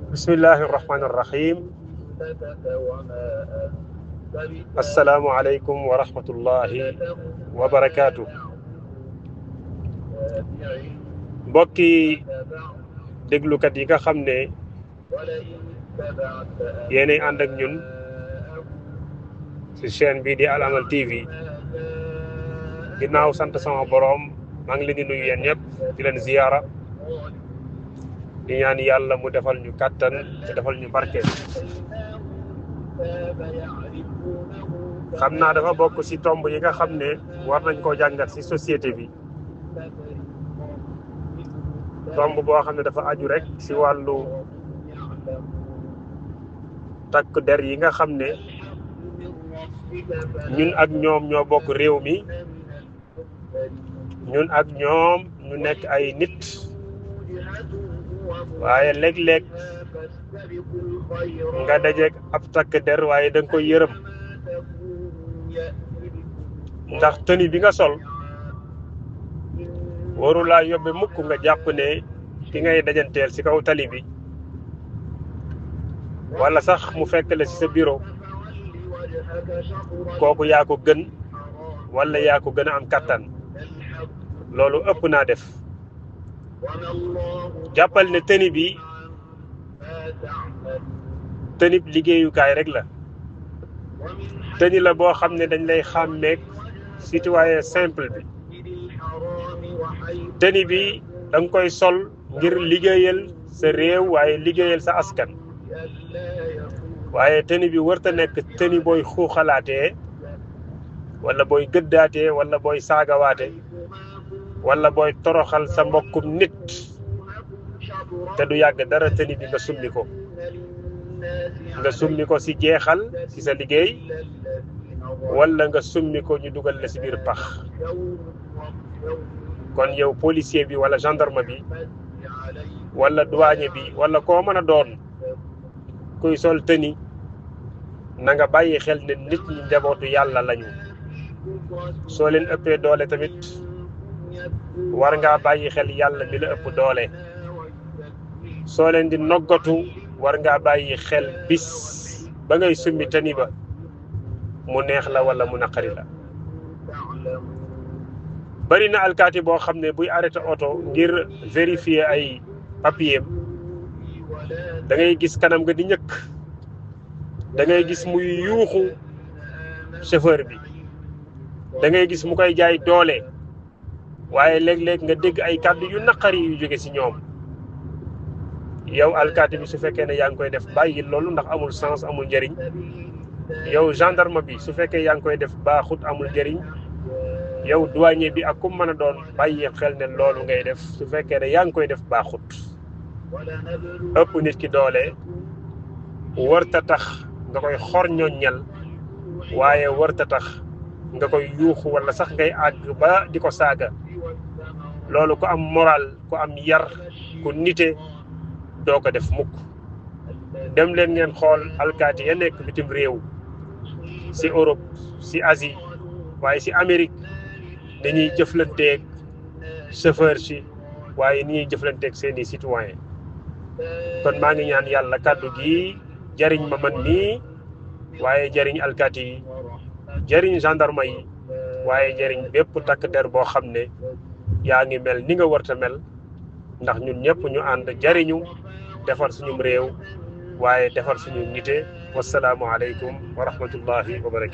bismillahi irrahmani irrahim. assalaamu aleykum wa rahmatullahi wa barakaatu. mbokki déglukat yi nga xam ne yéenay ànd ak ñun ci chaîne bii di Al Amal TV, ginnaaw sant sama boroom maa ngi leen di nuyu yéen ñëpp di leen ziyaara, di ñaan yàlla mu defal ñu kàttan te defal ñu barke. xam naa dafa bokk ci tomb yi nga xam ne war nañ koo jàngat ci société bi, tomb boo xam ne dafa aju rek ci wàllu takk der yi nga xam ne ñun ak ñoom ñoo bokk réew mi, ñun ak ñoom ñu nekk ay nit, waaye léeg-léeg nga dajeek ab takk der waaye da nga koy yërëm ndax tenue bi nga sol warulaa yóbbe mukk nga jàpp ne ki ngay dajanteel ci kaw tali bi wala sax mu fekk la ci sa bureau kooku yaa ko gën wala yaa ko gën a am kàttan. loolu ëpp naa def. jàppal ne tenue bi tenue liggéeyukaay rek la, tenue la boo xam ne dañ lay xàmmeeg citoyen simple bi. tenue bi da nga koy sol ngir liggéeyal sa réew waaye liggéeyal sa askan, waaye tenue bi warta nekk tenue booy xuuxalaatee wala booy gëddaatee wala booy saagawaate wala booy toroxal sa mbokkum nit te du yàgg dara tenue bi nga summi ko ci jeexal ci sa liggéey wala nga summi ko ñu dugal la ci biir pax. kon yow policier bi wala gendarme bi wala douanier bi wala koo mën a doon kuy sol tenue na nga bàyyi xel ne nit ñi njabootu yàlla lañu. soo leen ëppee doole tamit war ngaa bàyyi xel yàlla mi la ëpp doole. soo leen di noggatu war ngaa bàyyi xel bis ba ngay summi tenue ba mu neex la wala mu naqari la. bari na alkaati boo xam ne buy arrêté oto ngir vérifier ay papier da ngay gis kanam nga di ñëkk, da ngay gis muy yuuxu chauffeur bi, da ngay gis mu koy jaay doole, waaye léeg-léeg nga dégg ay kàddu yu naqari yu jóge ci ñoom. yow alkaati bi su fekkee ne yaa ngi koy def bàyyi loolu ndax amul sens, amul njëriñ. yow gendarme bi su fekkee yaa ngi koy def baaxut, amul njëriñ. yow douanier bi ak ku mën a doon bàyyi xel ne loolu ngay def su fekkee ne yaa ngi koy def baaxut. ëpp nit ki doole warta tax nga koy xor ñoññal, waaye warta tax nga koy yuuxu wala sax ngay àgg ba di ko saaga. loolu ku am moral, ku am yar, ku nite doo ko def mukk. dem leen ngeen xool alkaati ya nekk bitim réew, ci Europe, ci Asie, waaye ci Amérique, dañuy jëflanteeg chauffeur si waaye ni ñuy jëflanteeg seeni citoyen. kon maa ngi ñaan yàlla kàddu gi jariñ ma man nii, waaye jariñ alkaati yi, jariñ gendarme yi, waaye jariñ bépp takk der boo xam ne yaa ngi mel ni nga warta mel, ndax ñun ñëpp ñu ànd jariñu defar suñum réew waaye defar suñu nite. wassalaamu aleykum wa rahmatullahi wa barakatu.